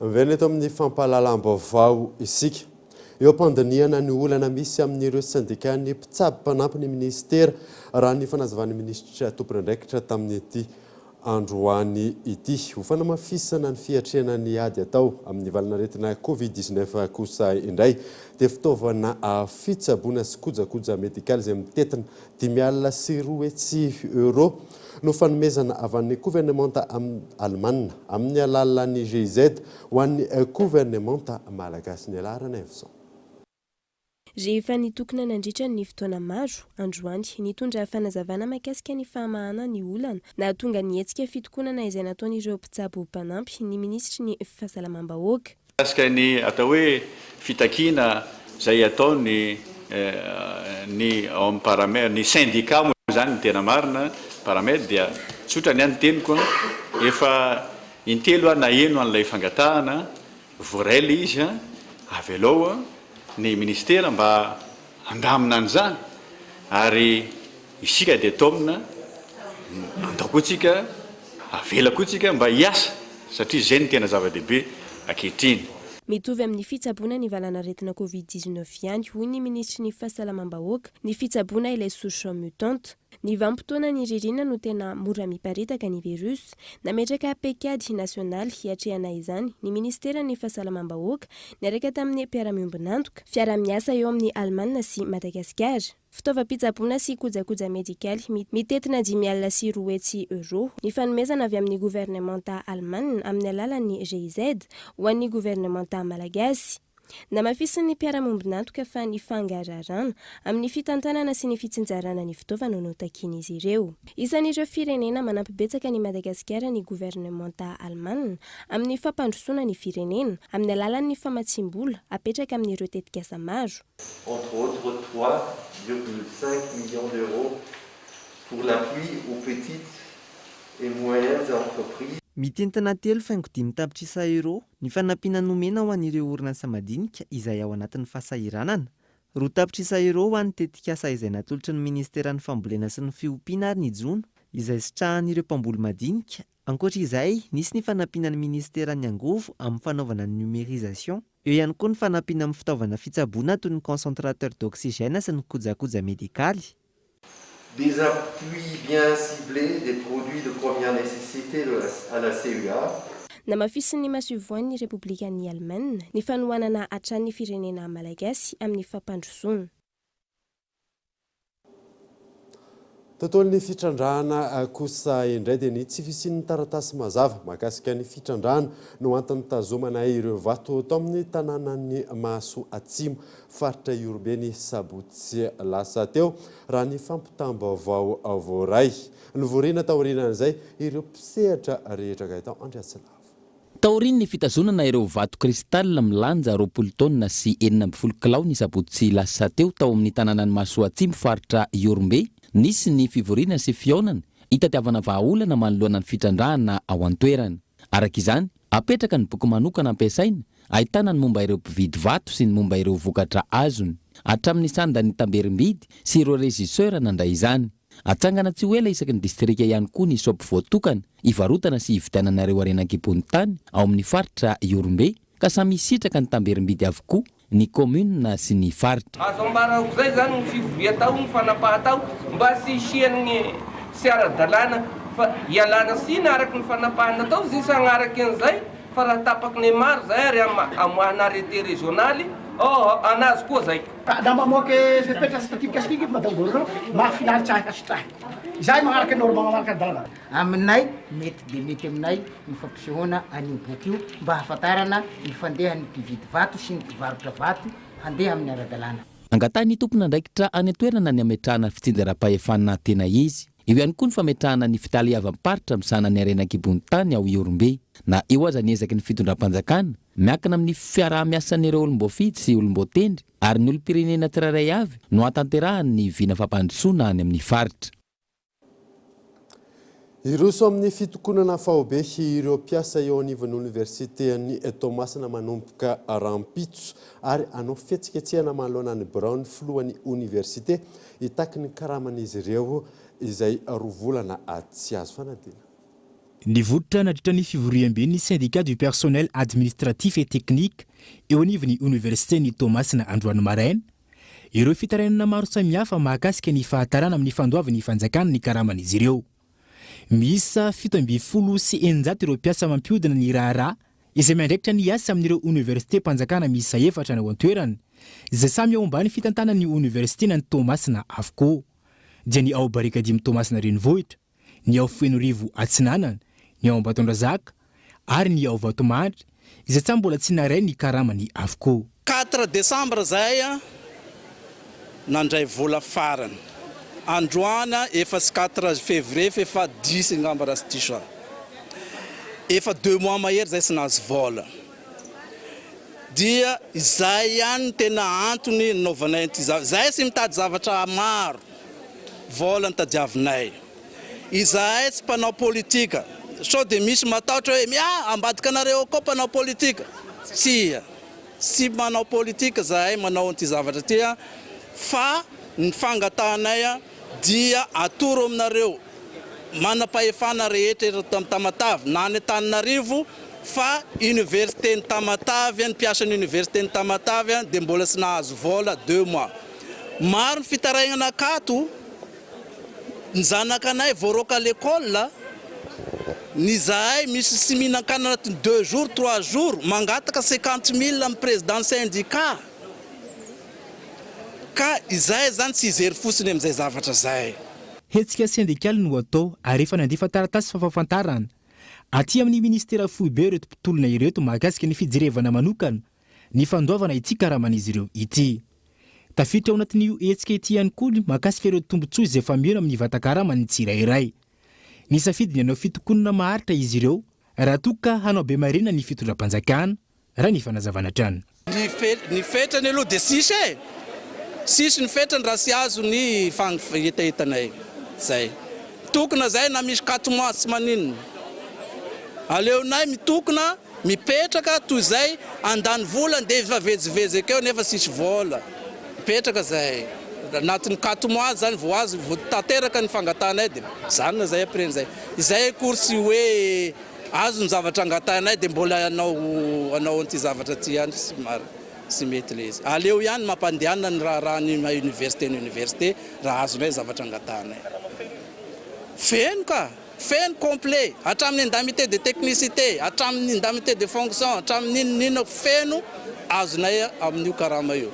Miverina eto amin'ny fampahalalam-baovao isika. Eo am-pandinihana ny olana misy amin'ireo sendikan'ny mpitsabo mpanampy ny minisitera, raha ny fanazavan'ny minisitra tompon'andraikitra tamin'ity androany ity. Ho fanamafisana ny fiatrehana ny ady atao amin'ny valanaretina Covid 19 kosa indray dia fitaovana fitsaboana sy kojakoja medikaly izay mitentina 205 euros no fanomezana avy an'ny governemanta Alemana amin'ny alalan'ny GIZ ho an'ny governemanta malagasy. Ny laharana izao. Rehefa nitokona nandritra ny fotoana maro, androany, nitondra fanazavana mahakasika ny fahamahana ny olana nahatonga ny hetsika fitokonana izay nataon'ireo mpitsabo mpanampy ny minisitry ny fahasalamam-bahoaka. Mikasika ny atao hoe fitakiana izay ataon'ny ny ao amin'ny Paramed, ny syndicat moa izany ny tena marina, Paramed, dia tsotra ny ahy ny teniko, efa intelo aho naheno an'ilay fangatahana, Voaray ilay izy an, avelao ny ministera mba handamina an'izany ary isika dia taomina andao koa tsika, avela koa tsika mba hiasa satria izay no tena zava-dehibe ankehitriny. Mitovy amin'ny fitsaboana ny valanaretina Covid 19 ihany, hoy ny minisitry ny Fahasalamam-bahoaka, ny fitsaboana ilay souche mutante. Ny vanim-potoanan'ny ririnina no tena mora miparitaka ny virus. Nametraka paikady nasionaly hiatrehana izany ny minisiteran'ny Fahasalamam-bahoaka niaraka tamin'ny mpiara-miombon'antoka, fiaraha-miasa eo amin'ny Alemana sy Madagasikara. Fitaovam-pitsaboana sy kojakoja medikaly mitentina 205 euros ny fanomezana avy amin'ny governemanta Alemana amin'ny alalan'ny GIZ ho an'ny governemanta malagasy. Namafisin'ny mpiara-mombon'antoka fa ny fangaraharaana amin'ny fitantanana sy ny fitsinjarana ny fitaovana no takian'izy ireo. Isan'ireo firenena manampy betsaka an'i Madagasikara ny governemanta alemana amin'ny fampandrosoana ny firenena, amin'ny alalan'ny famatsiam-bola apetraka amin'ireo tetikasa maro. Entre autres, 3,5 millions d'euros pour l'appui aux petites et moyennes entreprises. Mitentina 3,5 tapitrisa euros ny fanampiana nomena ho an'ireo orinasa madinika izay ao anatin'ny fahasahiranana. 2 tapitrisa euros ho an'ny tetikasa izay natolotry ny ministeran'ny fambolena sy ny fiompiana ary ny jono izay sitrahan'ireo mpamboly madinika. Ankoatra izay, nisy ny fanampiana ny ministeran'ny angovo amin'ny fanaovana ny numérisation. Eo ihany koa ny fanampiana amin'ny fitaovana fitsaboana toy ny concentrateur d'oxygène sy ny kojakoja medikaly. Des appuis bien ciblés des produits de première nécessité de la à la CUA. Namafisin'ny masoivohon'ny Repoblikan'i Alemaina ny fanohanana hatrany ny firenena malagasy amin'ny fampandrosoana. Tontolon'ny fitrandrahana kosa indray dia ny tsy fisian'ny taratasy mazava mahakasika ny fitrandrahana no antony nitazomana ireo vato tao amin'ny tanànan'i Mahasoa Atsimo, faritra Ihorombe ny sabotsy lasa teo, raha ny fampitam-baovao voaray. Novorina taorianan'izay ireo mpisehatra rehetra Gaëtan Andriatsilavo. Taorian'ny fitazonana ireo vato cristal milanja 20 taonina sy 16 kilao ny sabotsy lasa teo tao amin'ny tanànan'i Mahasoa Atsimo faritra Ihorombe, nisy ny fivoriana sy fihaonana hitadiavana vahaolana manoloana ny fitrandrahana ao an-toerana. Araka izany, apetraka ny boky manokana ampiasaina ahitana ny momba ireo mpividy vato sy ny momba ireo vokatra azony, hatramin'ny sandan'ny tamberim-bidy sy ireo régisseur nandray izany. Atsangana tsy ho ela isaky ny distrika ihany koa ny shop voatokana hivarotana sy hividianana ireo harena an-kibon'ny tany ao amin'ny faritra Ihorombe ka samy hisitraka ny tamberim-bidy avokoa ny kaominina sy ny faritra. Azo ambara ho zay zany ny fivoria tao, ny fanapaha tao mba tsy hisian'ny tsy ara-dalàna fa ialana tsiny araka ny fanapahana tao zay tsy hagnaraky an'izay fa raha tapaky ny maro zay ary amoahana arrêté régional. Oh, anazy koa zay. Ka na mamoaka fepetra sy statistique io madame Gourou mahafinaritra ahy sitrahiko. Izahay magnaraka norme magnaraka dalana. Aminay, mety dia mety aminay ny fampisehoana an'io boky io mba hahafantarana ny fandehan'ny mpividy vato sy ny mpivarotra vato handeha amin'ny ara-dalàna. Angatahin'ny tompon'andraikitra any an-toerana ny hametrahana fitsinjaram-pahefana tena izy. Eo ihany koa ny fametrahana ny fitaleavam-paritra misahana ny harena an-kibon'ny tany ao Ihorombe. Na eo aza ny ezaky ny fitondram-panjakana, miankina amin'ny fiaraha-miasan'ireo olom-boafidy sy olom-boatendry ary ny olom-pirenena tsirairay avy no hahatanterahany ny vina fampandrosoana any amin'ny faritra. Hiroso amin'ny fitokonana faobe ireo mpiasa eo anivon'ny oniversiten'i Toamasina manomboka rahampitso ary hanao fihetsiketsehana manoloana ny biraon'ny filohan'ny oniversite hitaky ny karaman'izy ireo izay roa volana tsy azo fanadina. Nivoitra nandritra ny fivoriamben'ny Syndicat du personnel administratif et technique eo anivon'ny oniversiten'i Toamasina androany maraina ireo fitarainana maro samihafa mahakasika ny fahatarana amin'ny fandoavan'ny fanjakana ny karaman'izy ireo. Miisa 617 ireo mpiasa mampihodina ny raharaha izay miandraikitra ny asa amin'ireo oniversitem-panjakana miisa efatra any ao an-toerana, izay samy ao ambany fitantanan'ny oniversitenan'i Toamasina avokoa, dia ny ao Barikadimy Toamasina Renivohitra, ny ao Fenoarivo Atsinanana, ny ao Ambatondrazaka ary ny ao Vatomandry, izay samy mbola tsy naharay ny karamany avokoa. Quatre décembre zahay nandray vola farany, androany efa tsy quatre février fa efa dix angamba raha tsy diso aho. Efa deux mois mahery zahay tsy nahazo vola. Dia izay ihany no tena antony nanaovanay an'ity zavatra, zahay tsy mitady zavatra maro, vola no tadiavinay. Izahay tsy mpanao politika. Sao dia misy matahotra hoe ah ambadika anareo ao koa mpanao politika. Tsia, tsy manao politika izahay manao an'ity zavatra ity fa ny fangatahanay dia atoro aminareo manam-pahefana rehetra eto Tamatave na any Antananarivo fa université-n'i Tamatave, ny mpiasan'ny université-n'i Tamatave dia mbola tsy nahazo vola deux mois. Maro ny fitarainana akato. Ny zanakanay voaroaka l'école, ny zahay misy tsy mihinan-kanina anatin'ny deux jours, trois jours, mangataka 50 mille amin'ny président syndicat. Ka izay zany tsy hijery fotsiny amin'izay zavatra zay. Hetsika sendikaly no atao ary efa nandefa taratasy fampahafantarana aty amin'ny minisitera foibe ireto mpitolona ireto mahakasika ny fijerevana manokana ny fandoavana ity karaman'izy ireo ity. Tafiditra ao anatin'io hetsika ity ihany koa ny mahakasika ireo tombontsoa izay fameno amin'ny vatan-karaman'ny tsirairay. Nisafidy ny hanao fitokonana maharitra izy ireo raha toa ka hanao be marina ny fitondram-panjakana, raha ny fanazavana hatrany. Ny ny fetrany aloha dia sisy e! Sisy ny fetrany raha tsy azo ny hetahetanay. Zay. Mitokona zay na misy quatre mois tsy maninona. Aleonay mitokona. Mipetraka toy izay handany vola ndeha hifavezivezy akeo nefa tsisy vola. Mipetraka zahay. Anatin'ny quatre mois zany vao azo, vao tanteraka ny fangatahanay dia mijanona zahay après an'izay. Izay akory tsy hoe azo ny zavatra angatahinay dia mbola hanao hanao an'ity zavatra ity ihany tsy marina, tsy mety ilay izy. Aleo ihany mampandehanana ny raharahan'ny maha université ny université raha azonay ny zavatra angatahanay. Feno ka! Feno, complet, hatramin'ny indemnité de technicité, hatramin'ny indemnité de fonction, hatramin'ny inona inona, feno azonay amin'io karama io.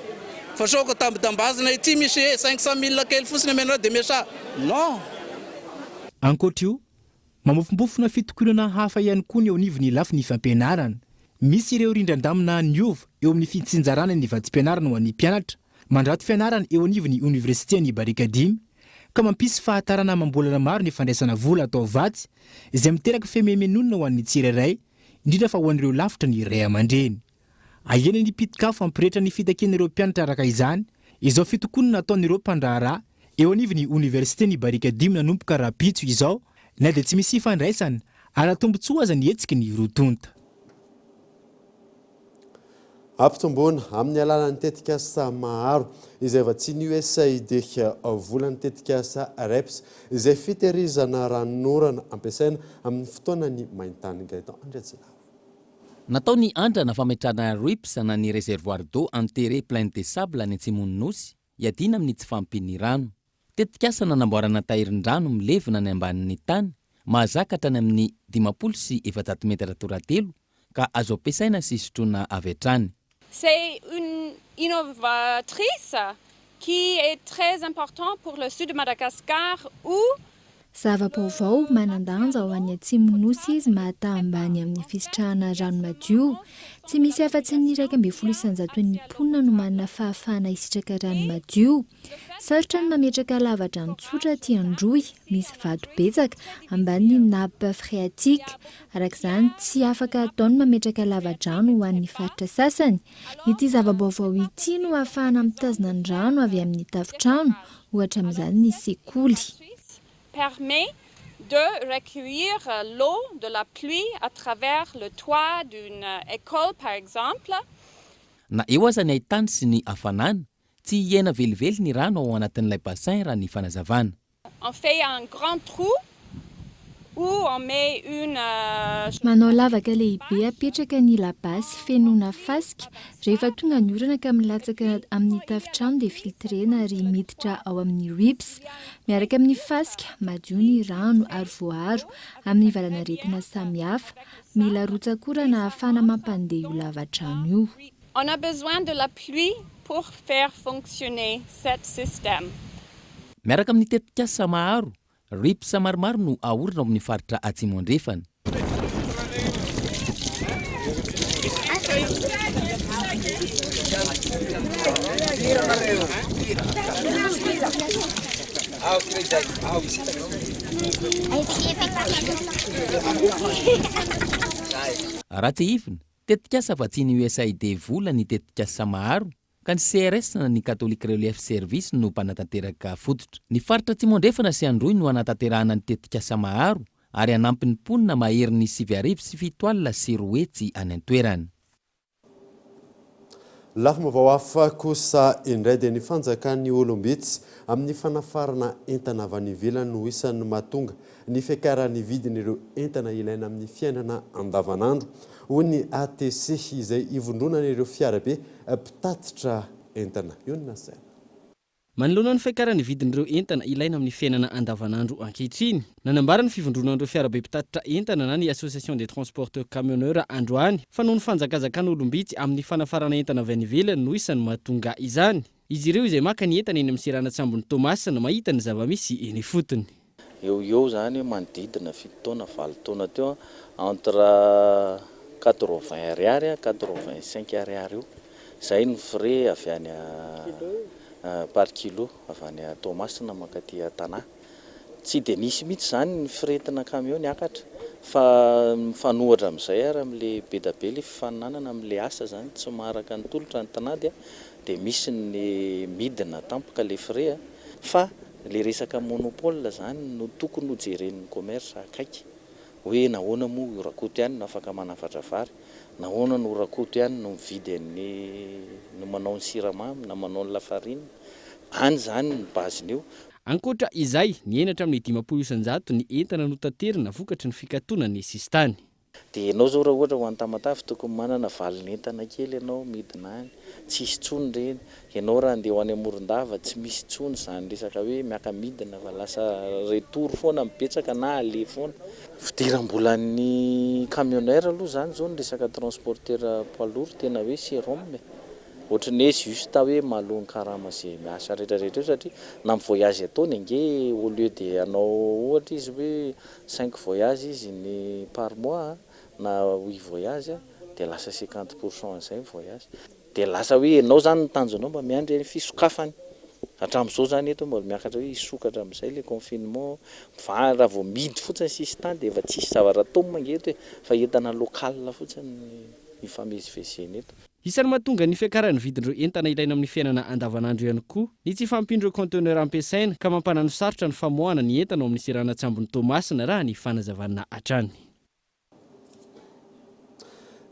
Fa sao ka tambitambazina ity misy hoe 500 mille kely fotsiny amenareo dia miasà. Non! Ankoatra io, mamofompofona fitokonana hafa ihany koa ny eo anivon'ny lafiny fampianarana. Misy ireo rindran-damina niova eo amin'ny fitsinjarana ny vatsim-pianarana ho an'ny mpianatra Mandrato fianarana eo anivon'ny oniversiten'i Barikadimy ka mampisy fahatarana amam-bolana maro ny fandraisana vola atao vatsy izay miteraka fimemenonana ho an'ny tsirairay, indrindra fa ho an'ireo lavitra ny ray aman-dreny. Ahiana ny pitik'afo hampirehitra ny fitakian'ireo mpianatra araka izany izao fitokonana ataon'ireo mpandraharaha eo anivon'ny oniversiten'i Barikadimy nanomboka rahampitso izao na dia tsy misy ifandraisana ara-tombontsoa aza ny hetsiky ny roa tonta. Ampitomboina amin'ny alalan'ny tetikasa maro izay vatsian'ny USAID vola ny tetikasa REPS izay fitehirizana ranonorana ampiasaina amin'ny fotoanan'ny maintany. Gaëtan Andriatsilavo. Natao ny andrana fametrahana REPS na ny Réservoir d'eau enterré plein de sable any atsimon'ny Nosy, hiadiana amin'ny tsy fahampian'ny rano. Tetikasa nanamboarana tahirin-drano milevina any ambanin'ny tany, mahazaka hatrany amin'ny 450 metatra toratelo ka azo ampiasaina sy sotroina avy hatrany. C'est une innovatrice qui est très important pour le sud de Madagascar où Zava-baovao manan-danja ho an'ny Atsimon'ny Nosy izy mahataha-ambany amin'ny fisitrahana rano madio. Tsy misy afa-tsy ny 11 isan-jaton'ny mponina no manana fahafahana hisitraka rano madio. Sarotra ny mametraka lava-drano tsotra aty Androy, misy vato betsaka ambanin'ny nappe phréatique. Araka izany, tsy afaka atao ny mametraka lava-drano ho an'ny faritra sasany. Ity zava-baovao ity no ahafahana mitazona ny rano avy amin'ny tafontrano, ohatra amin'izany ny sekoly. Permet de recueillir l'eau de la pluie à travers le toit d'une école par exemple. Na eo aza ny haitany sy ny hafanana, tsy hihena velively ny rano ao anatin'ilay bassin raha ny fanazavana. On fait un grand trou où on met une. Manao lavaka lehibe apetraka ny labasy fenoina fasika. Rehefa tonga ny orana ka milatsaka amin'ny tafontrano dia filtrena ary miditra ao amin'ny ribs. Miaraka amin'ny fasika, madio ny rano ary voaaro amin'ny valanaretina samihafa. Mila rotsak'orana ahafahana mampandeha io lavadrano io. On a besoin de la pluie pour faire fonctionner cet système. Miaraka amin'ny tetikasa Maharo, Rips maromaro no aorina ao amin'ny faritra Atsimo Andrefana. Raha tsiahivina, Tetikasa vatsian'ny USAID vola ny tetikasa Maharo ka ny CRS na ny Catholic Relief Service no mpanatanteraka fototra. Ny faritra Atsimo Andrefana sy Androy no hanatanterahana ny tetikasa Maharo ary hanampy ny mponina maherin'ny 2 970 any an-toerana. Lafim-baovao hafa kosa indray dia ny fanjakan'ny olom-bitsy amin'ny fanafarana entana avy any ivelany no isan'ny mahatonga ny fiakaran'ny vidin'ireo entana ilaina amin'ny fiainana andavanandro, hoy ny ATC izay ivondronan'ireo fiarabe mpitatitra entana. Io no nasaina. Manoloana ny fiakaran'ny vidin'ireo entana ilaina amin'ny fiainana andavanandro ankehitriny, nanambara ny fivondronan'ireo fiarabe mpitatitra entana na ny Association des transporteurs camionneurs androany fa noho ny fanjakazakan'olom-bitsy amin'ny fanafarana entana avy any ivelany no isan'ny mahatonga izany. Izy ireo izay maka ny entana eny amin'ny seranan-tsambon'i Toamasina mahita ny zava-misy eny ifotony. Eo ho eo izany manodidina fito taona valo taona teo entre quatre-vingts ariary quatre-vingt-cinq ariary eo. Izay no frais avy any par kilo avy any Toamasina mankaty Tana. Tsy dia nisy mihitsy izany ny frais entina camion niakatra fa mifanohatra amin'izay ary amin'ilay be dia be ilay fifaninanana amin'ilay asa izany tsy maharaka ny tolotra ny tinady dia misy ny midina tampoka ilay frais fa ilay resaka monopole izany no tokony ho jeren'ny commerce akaiky hoe nahoana moa Rakoto ihany no afaka manafatra vary Nahoana no Rakoto ihany no mividy an'ny, no manao ny siramamy na manao ny lafarinina? Any izany ny base-n'io. Ankoatra izay, nihena hatramin'ny 50% ny entana notaterina vokatry ny fikatonan'ny sisintany. Dia ianao izao raha ohatra ho any Tamatave tokony manana valin'entana kely ianao midina any, tsisy intsony ireny. Ianao raha andeha ho any Morondava tsy misy intsony izany resaka hoe miaka-midina fa lasa retour foana no betsaka na aller foana. Fidiram-bolan'ny camionneur aloha izany izao ny resaka transporteur poids lourd tena hoe serum e. Ohatran'ny hoe juste hoe mahaloa ny karama izay miasa rehetra rehetra eo satria na ny voyage ataony ange au lieu de hanao ohatra izy hoe cinq voyages izy ny par mois na huit voyages dia lasa 50 pour cent an'izay ny voyage. Dia lasa hoe ianao izany ny tanjonao mba miandry ny fisokafany. Hatramin'izao izany eto mbola miakatra hoe hisokatra amin'izay ilay confinement, fa raha vao mihidy fotsiny sisintany dia efa tsisy zavatra atao ange eto e, fa entana local fotsiny ny ifamezivezena eto. Isan'ny mahatonga ny fiakaran'ny vidin'ireo entana ilaina amin'ny fiainana andavanandro ihany koa ny tsy fahampian'ireo conteneur ampiasaina ka mampanano sarotra ny famoahana ny entana ao amin'ny seranan-tsambon'i Toamasina raha ny fanazavana hatrany.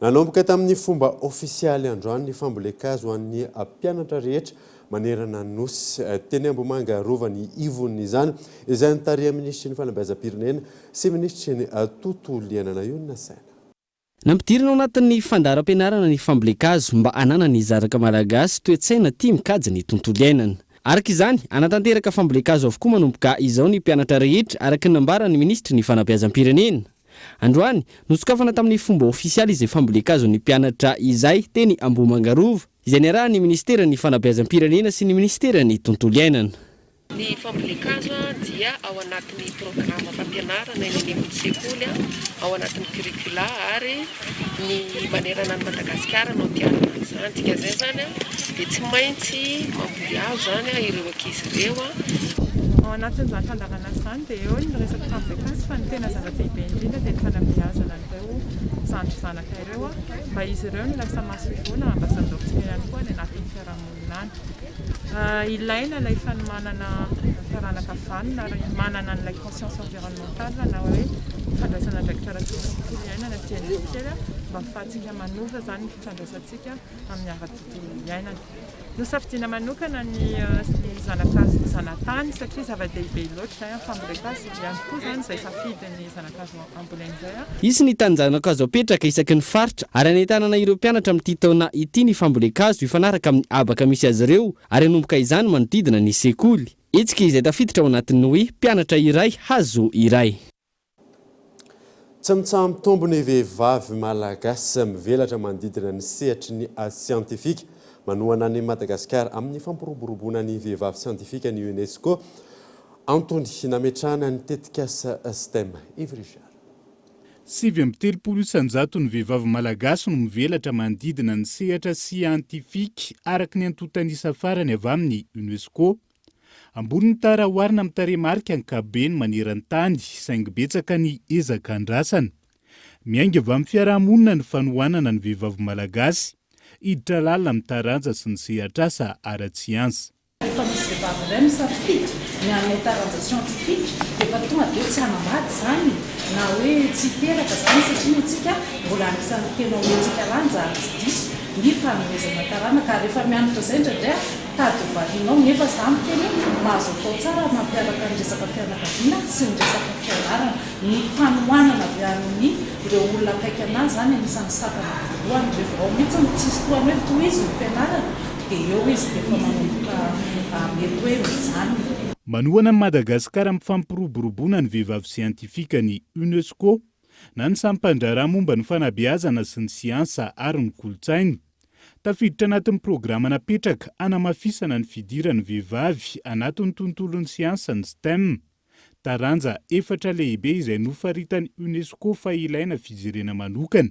Nanomboka tamin'ny fomba ofisialy androany ny fambolen-kazo ho an'ny mpianatra rehetra manerana ny Nosy. Teny Ambohimanga Rova ny ivon'izany, izay notarihan'ny minisitry ny Fanabeazam-pirenena sy minisitry ny Tontolo iainana io no nasaina. Nampidirina ao anatin'ny fandaharam-pianarana ny fambolen-kazo mba hananan'ny zanaka malagasy toe-tsaina tia mikajy ny tontolo iainana. Araka izany, hanatanteraka fambolen-kazo avokoa manomboka izao ny mpianatra rehetra, araka ny nambaran'ny minisitry ny Fanabeazam-pirenena. Androany, nosokafana tamin'ny fomba ofisialy izay fambolen-kazon'ny mpianatra izay teny Ambohimanga Rova, izay niarahan'ny Minisiteran'ny Fanabeazam-pirenena sy ny Minisiteran'ny Tontolo Iainana. Ny fambolen-kazo dia ao anatin'ny programa fampianarana eny anivon'ny sekoly, ao anatin'ny curricula ary ny manerana an'i Madagasikara no ampiharina an'izany. Dikan'izay izany dia tsy maintsy mamboly hazo izany ireo ankizy ireo. Ao anatin'izany fandaharanasa izany dia eo ny resaka fambolen-kazo fa ny tena zava-dehibe indrindra dia ny fanabeazana an'ireo zandry zanaka ireo mba izy ireo no lasa masoivoho na ambasadaorintsika ihany koa any anatin'ny fiarahamonina any. Ilaina ilay fanomanana taranaka vanona ary manana an'ilay conscience environnementale na hoe fandraisana andraikitra ara-tontolo iainana dieny vao kely mba ahafahantsika manova izany ny fifandraisantsika amin'ny ara-tontolo iainana. Nosafidiana manokana ny zanakazo zanatany satria zava-dehibe loatra izay amin'ny fambolen-kazo ihany koa izany izay safidin'ny zanakazo ambolena izay. Hisy ny tanin-janakazo apetraka isaky ny faritra ary hanentanana ireo mpianatra amin'ity taona ity ny fambolen-kazo hifanaraka amin'ny habaka misy azy ireo ary hanomboka izany manodidina ny sekoly. Hetsika izay tafiditra ao anatin'ny hoe mpianatra iray hazo iray. Tsy mitsaha-mitombo ny vehivavy malagasy mivelatra manodidina ny sehatry ny siantifika. Manohana an'i Madagasikara amin'ny fampiroboroboana ny vehivavy siantifika ny Unesco. Antony nametrahana ny tetikasa STEM. Yves Richard. 39 isan-jaton'ny vehivavy malagasy no mivelatra manodidina ny sehatra siantifika, araka ny antontan'isa farany avy amin'ny Unesco. Ambony ny taha raha oharina amin'ny tarehimarika ankapobeny maneran-tany, saingy betsaka ny ezaka andrasana. Miainga avy amin'ny fiarahamonina ny fanohanana ny vehivavy malagasy hiditra lalina amin'ny taranja sy ny sehatr'asa ara-tsiansa. Rehefa misy vehivavy iray misafidy ny hanao taranja scientifique dia efa tonga dia hoe tsy hanambady izany na hoe tsy hiteraka izany satria ny antsika mbola anisan'ny tena omentsika lanja ary tsy diso ny fanomezana taranaka ary rehefa mianatra izay indraindray aho tady ho variana ao nefa za miteny hoe mahazo atao tsara mampiaraka ny resaka fianakaviana sy ny resaka fianarana. Ny fanohanana avy amin'ny ireo olona akaiky anah izany anisan'ny sakana voalohany, rehefa ao mihitsy no tsisy tohana hoe tohizo ny fianarana dia eo izy dia efa manomboka mety hoe mijanona. Manohana an'i Madagasikara amin'ny fampiroboroboana ny vehivavy siantifika ny Unesco, na ny sampan-draharaha momba ny fanabeazana sy ny siansa ary ny kolontsaina. Tafiditra anatin'ny programa napetraka hanamafisana ny fidiran'ny vehivavy anatin'ny tontolon'ny siansa ny STEM. Taranja efatra lehibe izay nofaritan'ny Unesco fa ilaina fijerena manokana,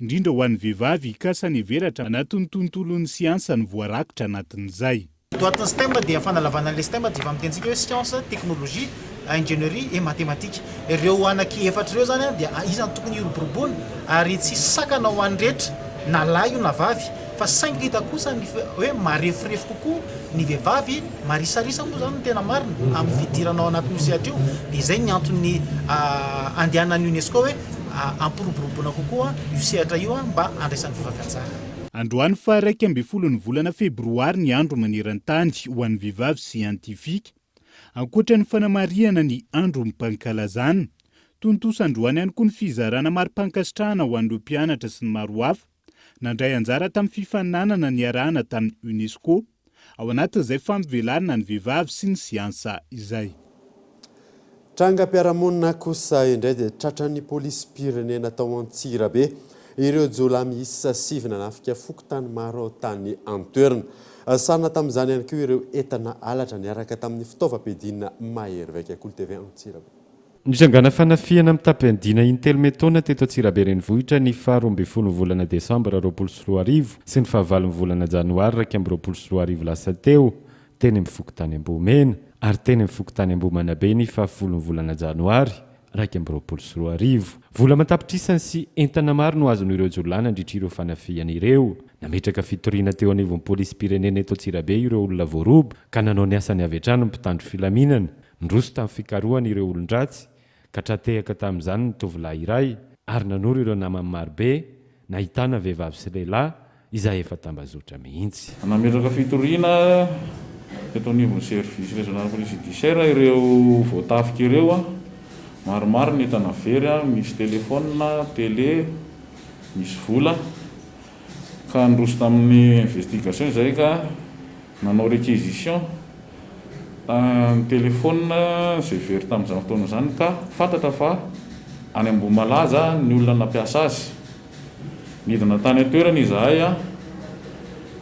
indrindra ho an'ny vehivavy hikasa ny hivelatra anatin'ny tontolon'ny siansa no voarakitra anatin'izay. Ito anatin'ny STEM dia fanalavana an'ilay STEM dia efa miteny antsika hoe science, technologie, ingénierie et mathématique. Ireo anaky efatra ireo izany dia iza no tokony hiroboroboana ary tsy sakana ho an'ny rehetra na lahy io na vavy fa saingy hita kosa ny hoe mareforefo kokoa ny vehivavy Marisarisa moa izany no tena marina amin'ny fidirana ao anatin'io sehatra io, dia izay ny antony andehanan'ny Unesco hoe hampiroboroboana kokoa io sehatra io mba handraisan'ny vehivavy anjara. Androany faha 11 ny volana febroary ny andro maneran-tany ho an'ny vehivavy siantifika. Ankoatra ny fanamarihana ny androm-pankalazana, tontosa androany ihany koa ny fizarana mari-pankasitrahana ho an'ireo mpianatra sy ny maro hafa Nandray anjara tamin'ny fifaninanana niarahana tamin'ny Unesco, ao anatin'izay fampivelarana ny vehivavy sy ny siansa izay. Trangam-piarahamonina kosa indray dia tratran'ny polisim-pirenena tao Antsirabe ireo jiolahy miisa sivy nanafika fokontany maro tany an-toerana. Sarona tamin'izany ihany koa ireo entana halatra niaraka tamin'ny fitaovam-piadiana mahery vaika. Kolo TV Antsirabe. Nitrangana fanafihana mitam-piadiana intelo miantaona teto Antsirabe Renivohitra ny faha 12 ny volana desambra 2020 sy ny faha valo ny volana janoary 2021 lasa teo teny amin'ny fokontany Ambohimena ary teny amin'ny fokontany Ambohimanabe ny faha folo ny volana janoary 2021. Vola aman-tapitrisany sy entana maro no azon'ireo jiolahy nandritra ireo fanafihana ireo. Nametraka fitoriana teo anivon'ny polisim-pirenena eto Antsirabe ireo olona voaroba ka nanao ny asany avy hatrany ny mpitandro filaminana. Niroso tamin'ny fikarohana ireo olon-dratsy ka tra-tehaka tamin'izany ny tovolahy iray ary nanoro ireo namany marobe nahitana vehivavy sy lehilahy izay efa tambazotra mihitsy. Nametraka fitoriana teto anivon'ny Service Régional Police Judiciaire ireo voatafika ireo. Maromaro ny entana very, misy telefaonina, télé, misy vola. Ka niroso tamin'ny investigation izahay ka nanao réquisition ny téléphone izay very tamin'izany fotoana izany ka fantatra fa Any Ambohimalaza ny olona nampiasa azy. Nidina tany an-toerana izahay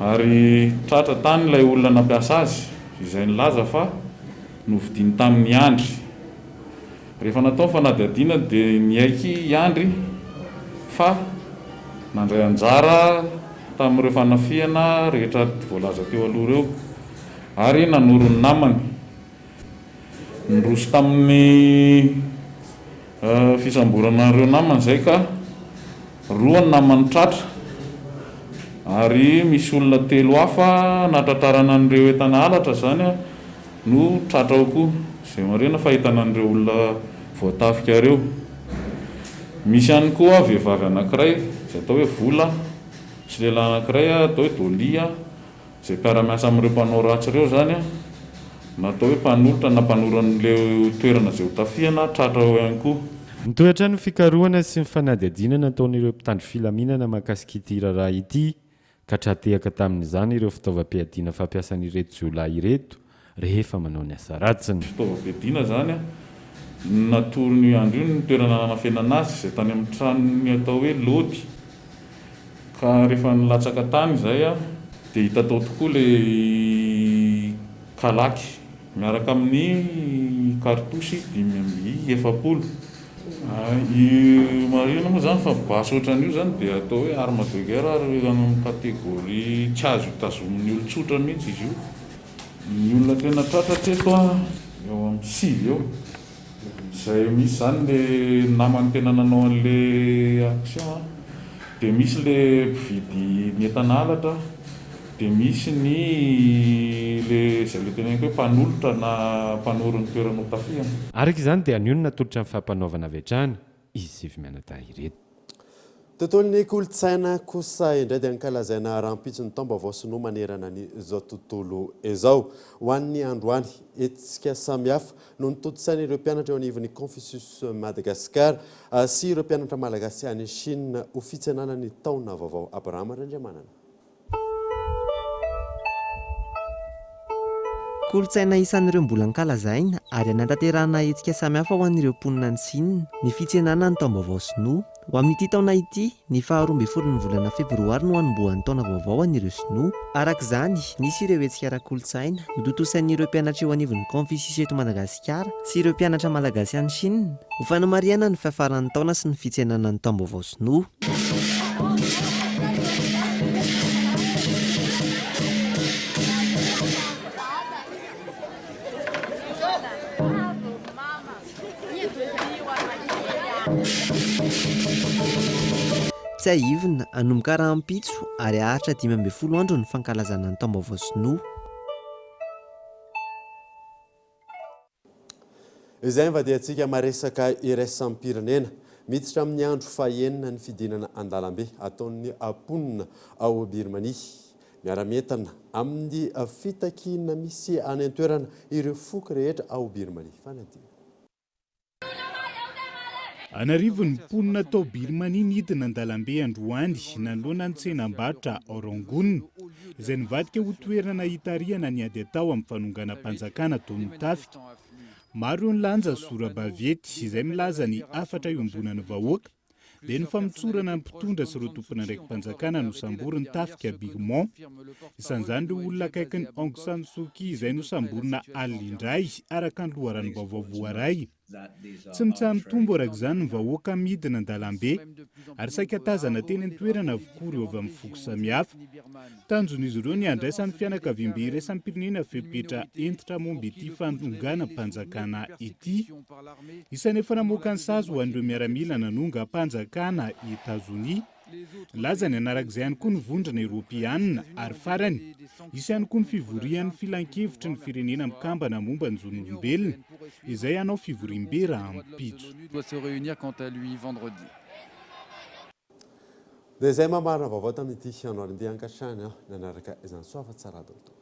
ary tratra tany ilay olona nampiasa azy izay nilaza fa novidiany tamin'i Andry. Rehefa natao ny fanadihadiana dia niaiky i Andry fa nandray anjara tamin'ireo fanafihana rehetra voalaza teo aloha ireo ary nanoro ny namany. Niroso tamin'ny fisamborana ireo namany izay ka roa ny namany tratra ary misy olona telo hafa nahatratrarana an'ireo entana halatra izany no tratra ao koa. Izay marihina fa ahitana an'ireo olona voatafika ireo. Misy ihany koa vehivavy anankiray izay atao hoe Vola sy lehilahy anankiray atao hoe Dolly. Izay mpiara-miasa amin'ireo mpanao ratsy ireo izany na atao hoe mpanolotra na mpanoro an'ilay toerana izay hotafihana, tratra ao ihany koa. Mitohy hatrany ny fikarohana sy ny fanadihadiana nataon'ireo mpitandro filaminana mahakasika ity raharaha ity ka tra-tehaka tamin'izany ireo fitaovam-piadiana fampiasan'ireto jiolahy ireto rehefa manao ny asa ratsiny. Fitaovam-piadiana izany natoron'io andro io ny toerana nanafenana azy izay tany amin'ny tranony atao hoe Lody. Ka rehefa nilatsaka tany izay aho dia hita tao tokoa ilay kalaky miaraka amin'ny cartouche 45. Marihina moa izany fa basy ohatran'io izany dia atao hoe arme de guerre ary any amin'ny catégorie tsy azo tazomin'ny olon-tsotra mihitsy izy io. Ny olona tena tratra hatreto eo amin'ny sivy eo. Izay misy izany le namany tena nanao an'le action an, dia misy le mpividy ny entana halatra, dia misy ny le izay le teneniko hoe mpanolotra na mpanoro ny toerana hotafihana. Araka izany dia anio no natolotra ny fampanoavana avy hatrany izy sivy mianadahy ireto. Tontolon'ny kolontsaina kosa indray dia ankalazaina rahampitso ny taom-baovao sinoa manerana ny izao tontolo izao. Ho an'ny androany, hetsika samihafa no notontosain'ireo mpianatra eo anivon'ny Confucius Madagascar sy ireo mpianatra malagasy any Chine ho fitsenana ny taona vaovao. Abraham Randriamanana. Kolontsaina isan'ireo mbola ankalazaina ary anatanterahana hetsika samihafa ho an'ireo mponina any Sina ny fitsenana ny taom-baovao sinoa. Ho amin'ity taona ity, ny faha 12 ny volana febroary no hanombohan'ny taona vaovao ho an'ireo sinoa. Araka izany, nisy ireo hetsika ara-kolontsaina notontosain'ireo mpianatra eo anivon'ny Confucius eto Madagasikara sy ireo mpianatra malagasy any Chine ho fanamarihana ny fiafaran'ny taona sy ny fitsenana ny taom-baovao sinoa. Tsiahivina, hanomboka rahampitso ary haharitra 15 andro ny fankalazana ny taom-baovao sinoa. Izay nivadihantsika maresaka iraisam-pirenena. Miditra amin'ny andro fahenina ny fidinana an-dalambe ataon'ny mponina ao Birmanie. Miara-mientana amin'ny fitakiana misy any an-toerana ireo foko rehetra ao Birmanie. Fanadihadiana. An'arivony ny mponina tao Birmanie nidina an-dalambe androany nanoloana ny tsenam-barotra ao Rangoon, izay nivadika ho toerana hitarihana ny ady atao amin'ny fanonganam-panjakana ataon'ny tafika. Maro ireo nilanja sora-baventy izay milaza ny hafatra iombonan'ny vahoaka, dia ny famotsorana ny mpitondra sy ireo tompon'andraiki-panjakana nosamborin'ny tafika Birman. Isan'izany ireo olona akaikin'i Aung San Suu Kyi izay nosamborina alina indray, araka ny loharanom-baovao voaray. Tsy mitsaha-mitombo araka izany ny vahoaka midina an-dalambe ary saika tazana teny an-toerana avokoa ireo avy amin'ny foko samihafa. Tanjon'izy ireo ny handraisan'ny fianakaviambe iraisam-pirenena fepetra hentitra momba ity fanonganam-panjakana ity. Isan'ny efa namoaka ny sazy ho an'ireo miaramila nanongam-panjakana i Etazonia. Nilaza ny hanaraka izay ihany koa ny Vondrona Eoropeanina ary farany, hisy ihany koa ny fivorian'ny Filankevitry ny Firenena Mikambana momba ny Zon'olombelona izay hanao fivoriambe rahampitso. Dia izay mamarana vaovao tamin'ity androany ity ankasitrahana nanaraka izany soa fa tsara daholo tompoko.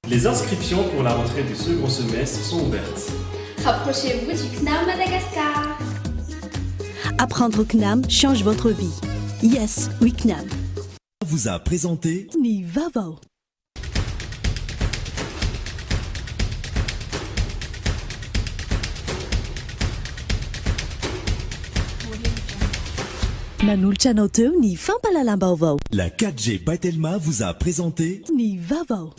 Les inscriptions pour la rentrée du second semestre sont ouvertes. Rapprochez-vous du CNAM Madagascar. Apprendre au CNAM change votre vie. Yes, we CNAM. Vous a présenté Ny vaovao. Nanolotra anao teo ny fampahalalam-baovao. La 4G by Telma vous a présenté Ny vaovao.